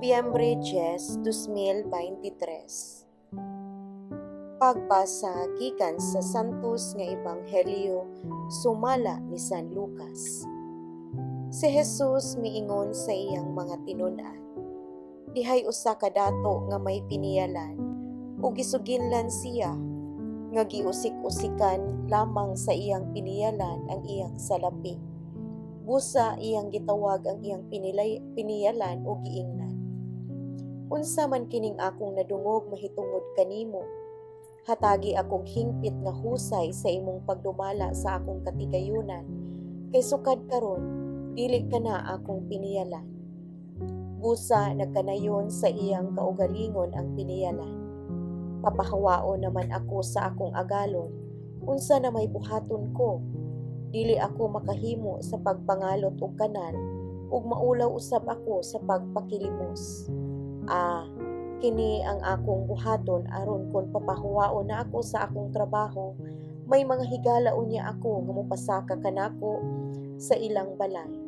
Nobyembre 10, 2023. Pagbasa gikan sa Santos nga Ebanghelyo sumala ni San Lucas. Si Jesus miingon sa iyang mga tinun-an, "Dihay usa ka dato nga may piniyalan ug gisuginlan siya nga giusik-usikan lamang sa iyang piniyalan ang iyang salapi. Busa iyang gitawag ang iyang piniyalan ug giingnan, 'Unsa man kining akong nadungog mahitungod kanimo? Hatagi akog hingpit nga husay sa imong pagdumala sa akong katigayunan, kay sukad karon dili ka na akong piniyalan.' Busa nagkanayon sa iyang kaugalingon ang piniyalan, 'Papahawaon naman ako sa akong agalon, unsa na may buhaton ko? Dili ako makahimo sa pagpangalot og kanal, ug maulaw usab ako sa pagpakilimos. Ah, kini ang akong buhaton aron kon papahawaon na ako sa akong trabaho, may mga higala unya ako nga mopasaka kanako sa ilang balay.'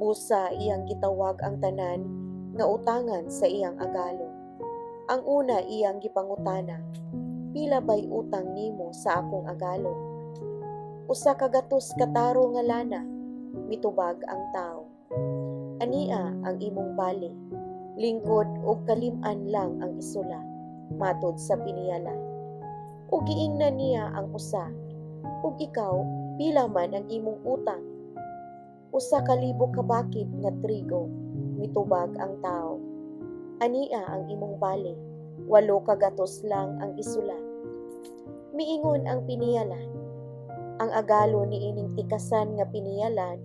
Busa iyang gitawag ang tanan nga utangan sa iyang agalon. Ang una iyang gipangutana, 'Pila bay utang nimo sa akong agalon?' 'Usa ka gatos ka taro nga lana,' mitubag ang tawo. 'Ania ang imong bali. Lingkod og kalim-an lang ang isula,' matod sa piniyalan. Ug giingnan niya ang usa, 'Ug ikaw, pila man ang imong utang?' 'Usa ka libo ka bakid nga trigo,' mitubag ang tawo. 'Ania ang imong bali. 800 lang ang isula.' Miingon ang piniyalan, 'Ang agalon niining tikasan nga piniyalan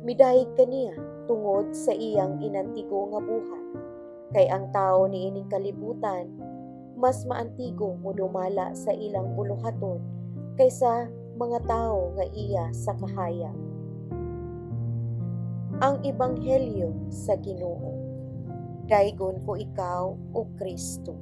midayeg kaniya tungod sa iyang inantigo nga buhat. Kay ang tawo niining kalibutan mas maantigo modumala sa ilang buluhaton kaysa mga tawo nga iya sa kahayag.' Ang Ebanghelyo sa Ginoo. Daygon ko ikaw, o Kristo.